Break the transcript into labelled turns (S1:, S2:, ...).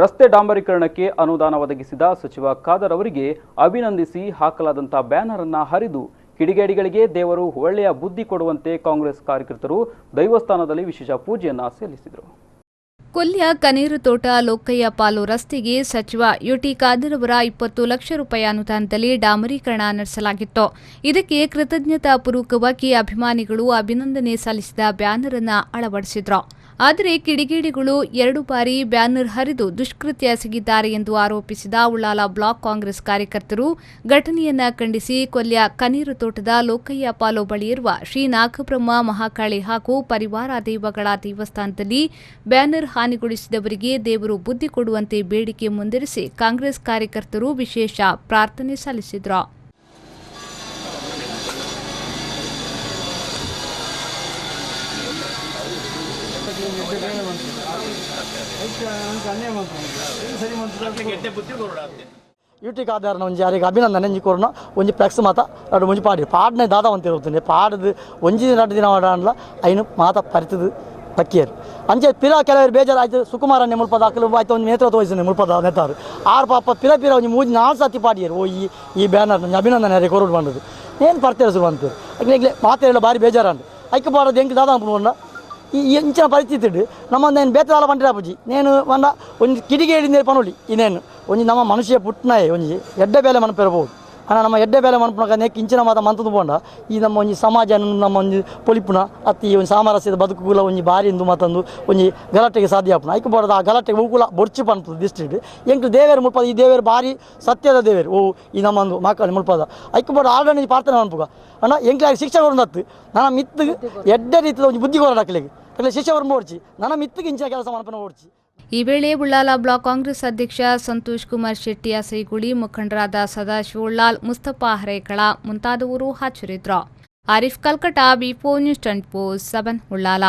S1: ರಸ್ತೆ ಡಾಂಬರೀಕರಣಕ್ಕೆ ಅನುದಾನ ಒದಗಿಸಿದ ಸಚಿವ ಖಾದರ್ ಅವರಿಗೆ ಅಭಿನಂದಿಸಿ ಹಾಕಲಾದಂಥ ಬ್ಯಾನರ್ ಅನ್ನು ಹರಿದು ಕಿಡಿಗೇಡಿಗಳಿಗೆ ದೇವರು ಒಳ್ಳೆಯ ಬುದ್ಧಿ ಕೊಡುವಂತೆ ಕಾಂಗ್ರೆಸ್ ಕಾರ್ಯಕರ್ತರು ದೈವಸ್ಥಾನದಲ್ಲಿ ವಿಶೇಷ ಪೂಜೆಯನ್ನು ಸಲ್ಲಿಸಿದರು.
S2: ಕೊಲ್ಯ ಕನೇರುತೋಟ ಲೋಕಯ್ಯ ಪಾಲು ರಸ್ತೆಗೆ ಸಚಿವ ಯುಟಿ ಖಾದರ್ ಅವರ 20 ಲಕ್ಷ ರೂಪಾಯಿ ಅನುದಾನದಲ್ಲಿ ಡಾಮರೀಕರಣ ನಡೆಸಲಾಗಿತ್ತು. ಇದಕ್ಕೆ ಕೃತಜ್ಞತಾಪೂರ್ವಕವಾಗಿ ಅಭಿಮಾನಿಗಳು ಅಭಿನಂದನೆ ಸಲ್ಲಿಸಿದ ಬ್ಯಾನರ್ ಅನ್ನು ಅಳವಡಿಸಿದ್ರು. ಆದರೆ ಕಿಡಿಗೇಡಿಗಳು ಎರಡು ಬಾರಿ ಬ್ಯಾನರ್ ಹರಿದು ದುಷ್ಕೃತ್ಯ ಎಸಗಿದ್ದಾರೆ ಎಂದು ಆರೋಪಿಸಿದ ಉಳ್ಳಾಲ ಬ್ಲಾಕ್ ಕಾಂಗ್ರೆಸ್ ಕಾರ್ಯಕರ್ತರು, ಘಟನೆಯನ್ನ ಖಂಡಿಸಿ ಕೊಲ್ಯ ಕನೇರುತೋಟದ ಲೋಕಯ್ಯ ಪಾಲು ಬಳಿಯಿರುವ ಶ್ರೀ ನಾಗಬ್ರಹ್ಮ ಮಹಾಕಾಳಿ ಹಾಗೂ ಪರಿವಾರ ದೈವಗಳ ದೇವಸ್ಥಾನದಲ್ಲಿ ಬ್ಯಾನರ್ ಹಾನಿಗೊಳಿಸಿದವರಿಗೆ ದೇವರು ಬುದ್ಧಿ ಕೊಡುವಂತೆ ಬೇಡಿಕೆ ಮುಂದಿರಿಸಿ ಕಾಂಗ್ರೆಸ್ ಕಾರ್ಯಕರ್ತರು ವಿಶೇಷ ಪ್ರಾರ್ಥನೆ ಸಲ್ಲಿಸಿದರು.
S3: ಯುಟಿ ಖಾದರ್ನ ಒಂಜಿ ಅರೆಗ್ ಅಭಿನಂದನೆ ಒಂಜಿ ಕೊರ್ನ. ಒಂಜಿ ಫ್ಲೆಕ್ಸ್ ಮಾತ ರಡ್ಡ್ ಒಂಜಿ ಪಾಡಿ ಪಾಡ್ನೆ ದಾದ ಒಂತಿರುತ್ತನೆ ಪಾಡ್ದು ಒಂಜಿ ದಿನ ರಡ್ಡ್ ದಿನ ಆಡಾಂಡ್ಲ ಐನು ಮಾತ ಪರಿತದು ತಕ್ಕಿಯರು. ಅಂಚೆ ಪಿರ ಕೆಲವರು ಬೇಜಾರು ಆಯ್ತು. ಸುಕುಮಾರನ್ನೇ ಮುಲ್ಪದ ಅಕಲು ಆಯ್ತು, ಒಂದು ನೇತೃತ್ವ ವಹಿಸಿದೆ ಮುಲ್ಪದ ನೇತಾರು. ಆರು ಪಾಪ ಪಿರ ಪಿರ ಒಂಜಿ ಮೂಜಿ ನಾಲ್ಕು ಸತಿ ಪಾಡಿಯರು. ಓ ಈ ಈ ಬ್ಯಾನರ್ ಒಂಜಿ ಅಭಿನಂದನೆ ಅರೆ ಕೊರಡು ಬಂದದ್ದು ಏನು ಪರ್ತೇರು ಶುರು ಅಂತೀರು. ಅಕ್ಲೆ ಮಾತೆಲ್ಲ ಭಾರಿ ಬೇಜಾರಂಡು. ಐಕ್ ಪಾಡೋದು ಎಂಕ್ ದಾದ ಅನ್ಪುಂಡು. ಈ ಇಂಚಿನ ಪರಿಸ್ಥಿತಿ ನಮ್ಮ ನೇನು ಬೇತಾಲ ಪಂಡಿರಾಪುಜಿ ನೇನು ಪಂಡ ಒಂಜಿ ಕಿಡಿಗೇಡಿ ಪನೊಲಿ. ಇನ್ನೇನು ಒಂಜಿ ನಮ್ಮ ಮನುಷ್ಯ ಪುಟ್ಟನಾಯೆ ಒಂಜಿ ಎಡ್ಡೆ ಬೇಲೆ ಮನ್ಪಿರಬಹುದು. ಆಂಡ ನಮ್ಮ ಎಡ್ಡೆ ಬೇಲೆ ಮನ್ಪುನಗ ನೆಕ್ ಇಂಚಿನ ಮಾತ ಮಂತುದು ಪೋಂಡ ಈ ನಮ್ಮ ಒಂಜಿ ಸಮಾಜ ನಮ್ಮ ಒಂಜಿ ಪೊಲಿಪುನ ಅತ್ತಿ ಈ ಒಂಜಿ ಸಾಮರಸ್ಯದ ಬದುಕುಲ ಒಂಜಿ ಬಾರಿ ಇಂದು ಮತ್ತೊಂದು ಒಂಜಿ ಗಲಾಟೆಗೆ ಸಾಧ್ಯ ಆಪುನ. ಐಕ್ ಬೋಡದ ಆ ಗಲಾಟೆಗೆ ಒವುಕುಲ ಬೊರ್ಚಿ ಪನ್ಪುದು ದಿಸ್ಟ್ರಿಕ್ಟ್. ಎಂಕ್ ದೇವೇರು ಮುಲ್ಪದ ಈ ದೇವೇರು ಬಾರಿ ಸತ್ಯದ ದೇವೇರು. ಓ ಈ ನಮ್ಮೊಂದು ಮಾಕಾಳಿ ಮುಲ್ಪದ ಐಕ್ ಬೋಡ ಆಲ್ರೆಡಿ ಪ್ರಾರ್ಥನೆ ಮನ್ಪುಗ ಅಣ್ಣ. ಎಂಕ್ಲಾಗ ಶಿಕ್ಷೆ ಕೊರೊಂದತ್ತು ನನ್ನ ಮಿತ್ತು ಎಡ್ಡೆ ರೀತಿದ ಒಂಜಿ ಬುದ್ಧಿ ಕೊರಡು ಅಕ್ಲೆಗ್. ಅಕ್ಲೆ ಶಿಕ್ಷೆ ಕೊರೊಂದು ಬೋಡ್ಚಿ, ನನ್ನ ಮಿತ್ತಿಗೆ ಇಂಚಿನ ಕೆಲಸ ಮನ್ಪುನ ಬೋಡ್ಚಿ.
S2: ಈ ವೇಳೆ ಉಳ್ಳಾಲ ಬ್ಲಾಕ್ ಕಾಂಗ್ರೆಸ್ ಅಧ್ಯಕ್ಷ ಸಂತೋಷ್ ಕುಮಾರ್ ಶೆಟ್ಟಿ ಅಸೈಗುಳಿ, ಮುಖಂಡರಾದ ಸದಾಶಿವ ಉಳ್ಳಾಲ್, ಮುಸ್ತಫಾ ಹರೇಕಳ ಮುಂತಾದವರು ಹಾಜರಿದ್ದರು. Arif ಕಲ್ಕಟ, B4 news 24/7, Ullal.